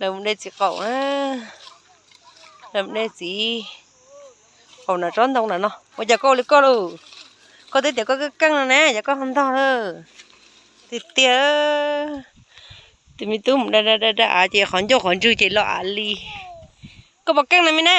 Lawv mus de txiv qaum na. Lawv mus de txiv qaum nram tsob ntoo nram no. Ua cas koj ua li koj lauj? Koj twb tias koj keej keej no ne, cas koj ho ntog lawm? Tiag tiag, tus me tub mus da da da da av ces qhov ncauj qhov ntswg ces los av li. Koj puas keej no me na?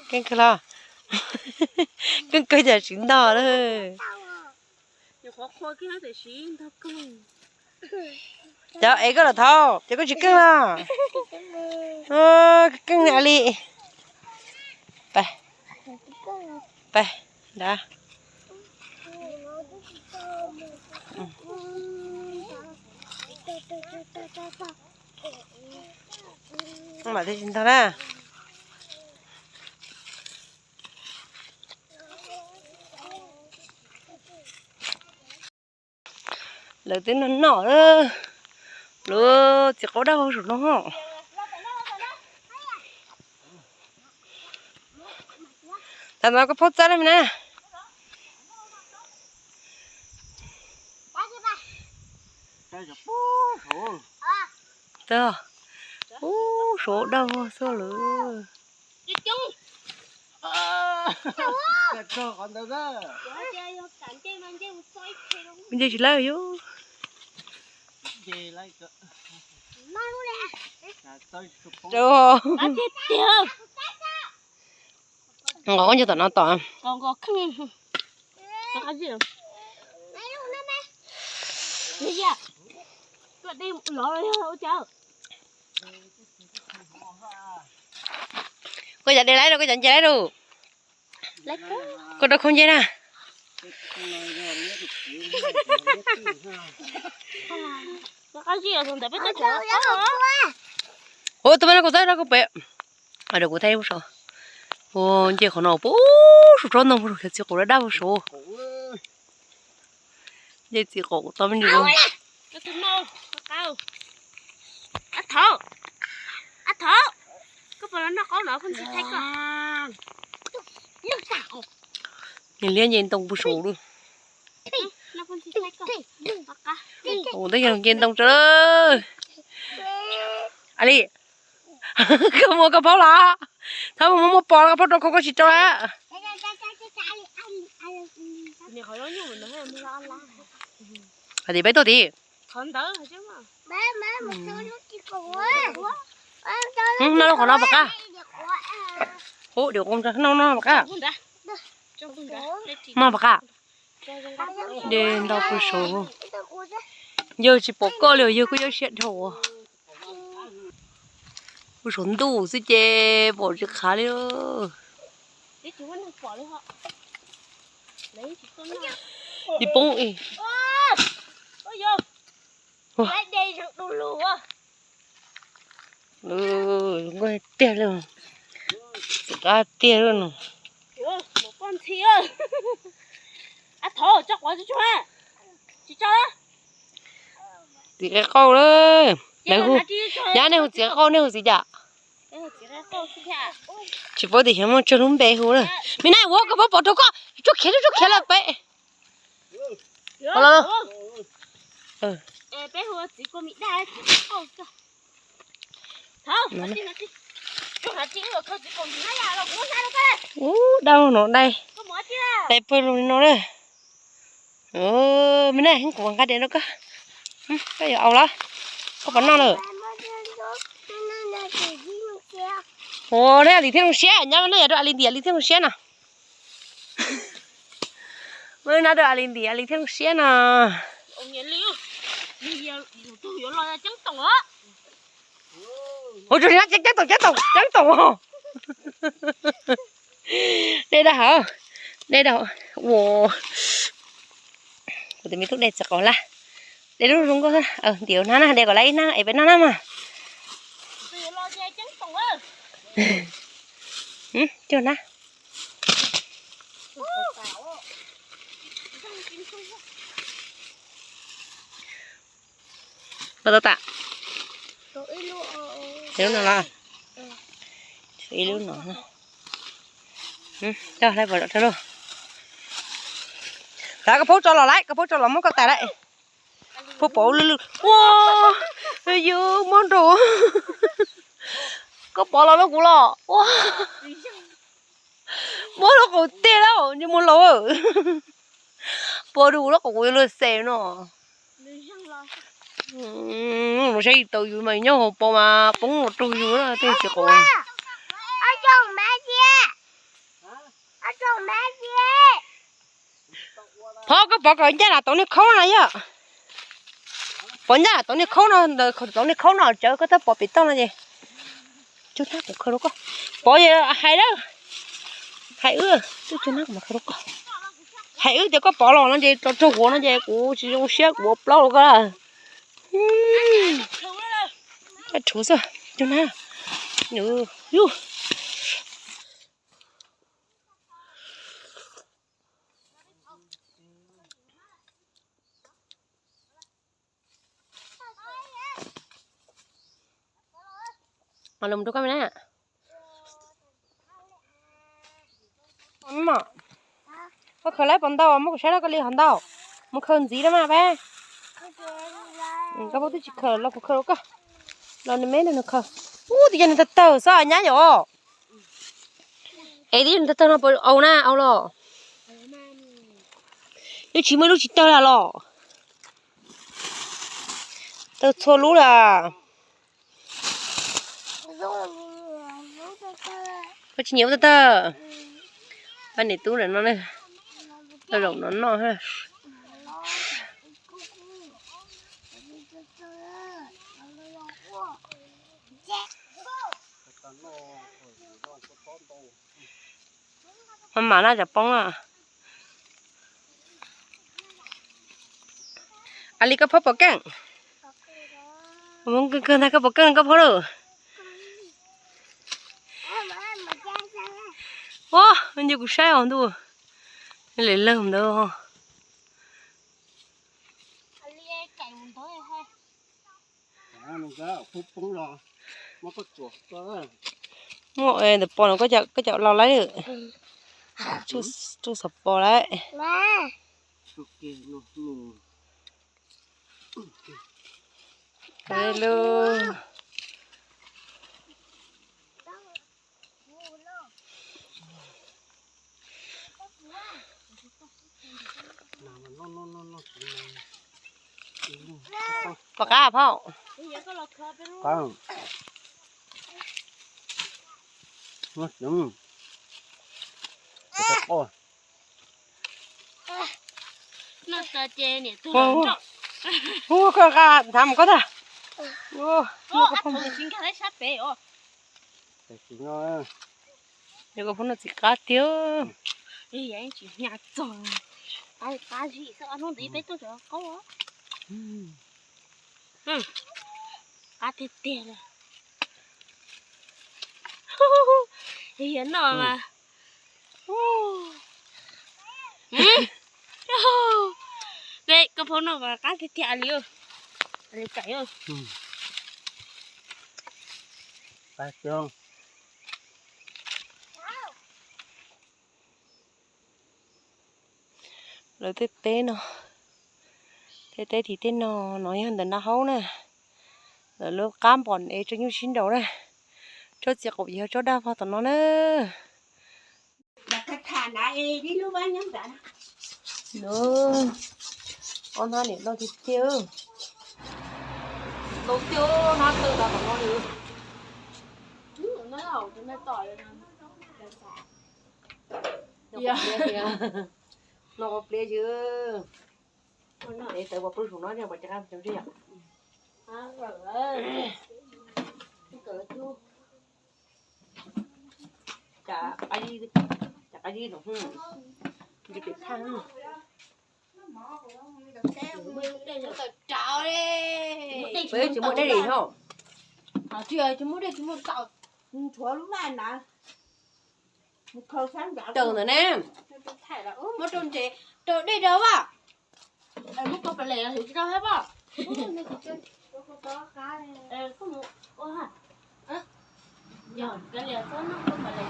Keej kawg los? Keej kawg cas tsis ntog lawm. Cov es koj los thaum ces koj tsis keej los? Keej av li. Pais, pais nrad. Mam thiaj tsis ntog na. Lawv twb noj noj, lawv txiv qaub daj vog saum no. Tam no koj phaub txab na me na. Ub, saud daj vog xwb lawm. Nce tsis laib yus. Nqos koj nco tom no tom. Koj cov de laib rau, koj cov nce laib rau. Koj rau khau nce na. Ua tus me no kuv txawb rau kuv pem. Rau kuv thaij ub saud. Ua nce qhov no pub saum tsob ntoo, txiv qaum daj daj saud. Nce txiv qaum tau me ntsis. Nws liab nce ntoo puag saud lawm. Ua ntej yog nce ntoo tso. Ali, koj muab koj phaub los? Thaub muab muab pov los koj phaub rau khau koj tsis rau a. Hais tias peb tuaj tid. No lub qhov no puas qab? Ub, diam qoo no no puas qab? No puas qab? De ntau puag saud. Yawg tsis pom koj li, yawg kuj yuav siab dhau. Puag saum ntuj xwb ces pom tsis qhav li. Tsis poob ib. Nkauj tiag li, txiv qab tiag li no. Txiv qe qauj lawm. Nyab nej hu txiv qe qauj, nej hu txiv cas? Tsis paub tias xyov muaj tsawg lub npe hu lawm. Me na, ua koj pab pov rau koj, tsuag khiav, tsuag khiav lawm peb. Ub, daj no dai, dai pawg lug li no na. Me na, kuv nqa diav rau koj, koj yuav aus los, koj puas noj lawm? Ua, nej Alis thiaj zoo siab, nyab nej yuav rau Alis ntim, Alis thiaj zoo siab no. Muab nab rau Alis ntim, Alis thiaj zoo siab no. Ua tsuas ceeb toom, ceeb toom, ceeb toom. Dej daj hov, dej daj. Ua, kuv tus me tub de txiv qaub laj, de lub zoo nkauj, ntim hnab na, de kom lawv ib hnab es peb noj na mas. Cuag na. Koj tau tas ib lub no los? Ib lub no. Coj lawm pom lawm rau lauj. Thaum koj phaub tso los lawm, koj phaub tso los muab koj tais lawm. Pov pov lwj lwj ua, yus muab nrau. Koj pov los lub kuv los ua, muab lub kuv tiag lawm, muab los pov rau kuv lub kuv yuav luag xev no. Saib tau yus mas nyob hauv paus mas poob los rau yus tej tsis quav. Phov, koj pov kom ncaj nram tauv niag khaub no yog. Pov ncaj nram tauv niag khaub no, tauv niag khaub no tsawv, koj twb pov pem toj no ces. Cug nab kuv khaws rau koj. Pov hais lawm. Hais wb, twb cug nab kuv mam khaws rau koj. Hais wb tias koj pov los no ces los raug kuv no ces kuv tsis zoo siab kuv ua plaub rau koj. Rhuav xwb, cug nab. Los mus rau koj me na. Koj khaws lawm puas ntau, muab kuv saib los koj li hov ntau. Mus khaws ntxiv rau mas peb. Koj pab twb tsis khaws los kuv khaws rau koj. Los nws me nws khaws. Ub, twb yog nws tawg tawg xwb nyab yom. Es twb yog nws tawg tawg no puas au na, au los. Twb tsis muaj ib lub tsis tawg los. Tawg txhua lub lawm. Koj tsis nyiam ua tawg tawg. Pab niam tub ntawm no ne, tau zaum no noj. Ho mam na cov poob na. A li koj phob pov keej. Kawg kawg ntag, koj pov keej koj phob lawm. Ua, ncu kuv saib os ntuj. Lem lawg ntawd. Muaj ntawm pos no koj cam los laib. Tsuj xov pos lawm. Pom qab phauj. Ua koj nqa nrhav mus koj tag. Yog koj phob no txiv qab tiag. Qab tiag tiag. Yog no mas. Peb koj phob no mas qab tiag tiag li. Li cais. Lawv tej teb no, tej teb tim tej no, no yog ntawm no haub na. Lawv lub qab npom es tseem nyuj sib nraus na. Tsob txiv qaum yog tsob daj vog tom no na. Ob hnab niam loj tiag tiag. Ntau tiag, hnab tawg tas tom no li. No pliab xwb. Es tawv puas pw saum no, puas rov qab tsev yom? Cas qab zib, cas qab zib no, nce pem thaj. Peb tsis muaj dej li hos. Tsis muaj dej, tsis muaj tau. Nrhuav lub vaj na. Raws ntawm ne. Muab rau ntsev, rau dej rau vaj. Muab koj pam lem tsis tau hab poj. Yog koj li txhob noj koj pam lem.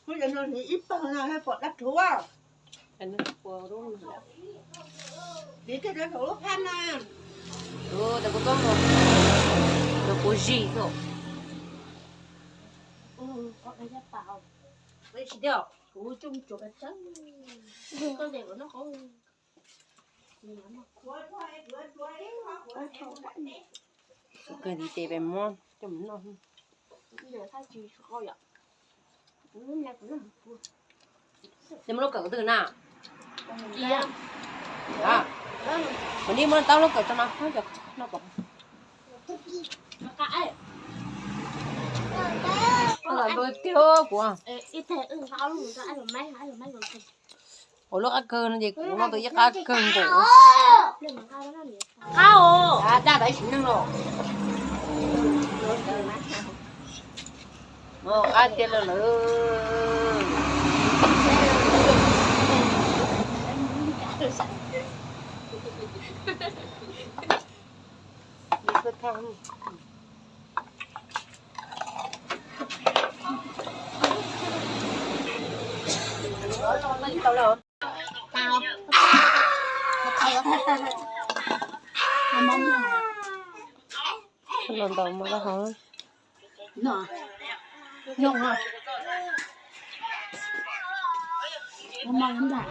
Ib pawg no pom dab rhuv. Tiv tej rau saum lub phab na. Tus kuv txob tus kuv zis xwb. Tsis tiag, kuv coj tsuag kawg. Kawg ntiv tes pes muab coj mus noj. Neb muab lub kawm twg na? Kuv neb muab tau lub kawm tso no noj kom. Noj tiag kuv. Ua lub qab kawg no ces kuv noj tau ib qab kawg nkaus. Qab os, daj tau ib sim neej los. Qab tiag lawm lawm. Los ntaus mas rau hauv. Nyob, ua mov nram.